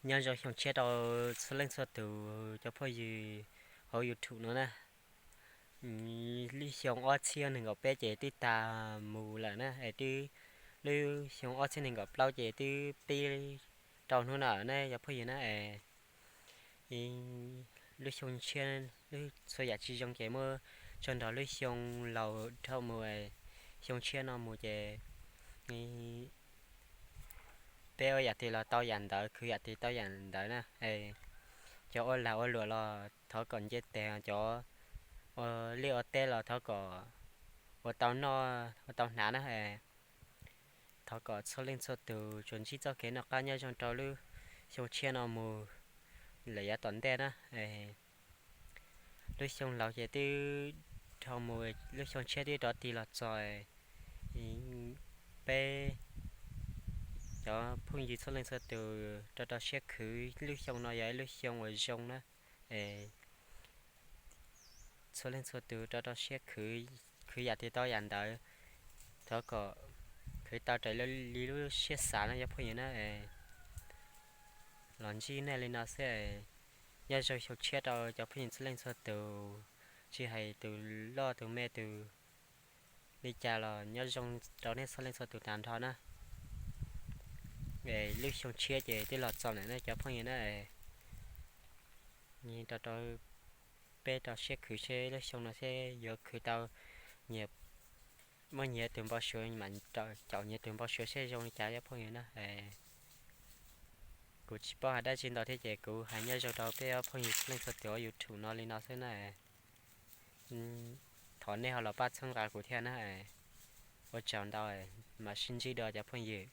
Nyob zoo xyoo tshiab rau txhua leej txhua tus cov phooj ywg hauv YouTube no na. Lub xyoo ob txhiab nees nkaum peb ces twb tag mus lawm na, es twb, lub xyoo ob txhiab nees nkaum plaub ces twb pib rau hnub no na cov phooj ywg na. Lub xyoo tshiab, txhua yam tsis zoo ces muab tso nrog lub xyoo laus dhau mus, xyoo tshiab no mus ces peb ua yam twg los tau yam ntawd, khwv yam twg tau yam ntawd na. Cov ua lag ua luam los thov kom nce tes, cov ua liaj ua teb los thov kom ua tau noj ua tau hnav na. Thov kom txhua leej txhua tus tsuas ntsib txoj kev noj qab nyob zoo rau lub xyoo tshiab no mus lawm yav tom ntej na. Lub xyoo laus ces twb dhau mus, lub xyoo tshiab twb rov tig los txog. Peb cov phooj ywg txhua leej txhua tus rau rau siab khwv, lub xyoo no yog ib lub xyoo uas zoo na. Txhua leej txhua tus rau rau siab khwv, khwv yam twg tau yam ntawd, thov kom khwv tau raws li lub siab xav no cov phooj ywg na. Los ntsib nej li no xwb, nyob zoo xyoo tshiab rau cov phooj ywg txhua leej txhua tus, tsis hais tus loj tus me tus li cas los nyob zoo rau nej txhua leej txhua tus tag nrho na. Lub xyoo tshiab ces twb los txog lawm ne cov phooj ywg na. Rau rau peb rau siab khwv seb lub xyoo no seb yuav khwv tau nyias, muaj nyias tus npau suav mam caum nyias tus npau suav seb zoo li cas cov phooj ywg na. Kuv tsis paub hais dab tsi ntau thiab ces kuv hais nyob zoo rau peb cov phooj ywg txhua leej txhua tus hauv YouTube no li no xwb na. Thov nej ho los pab txhawb nqa kuv thiab na. Ua tsaug ntau, mam sib ntsib dua cov phooj ywg.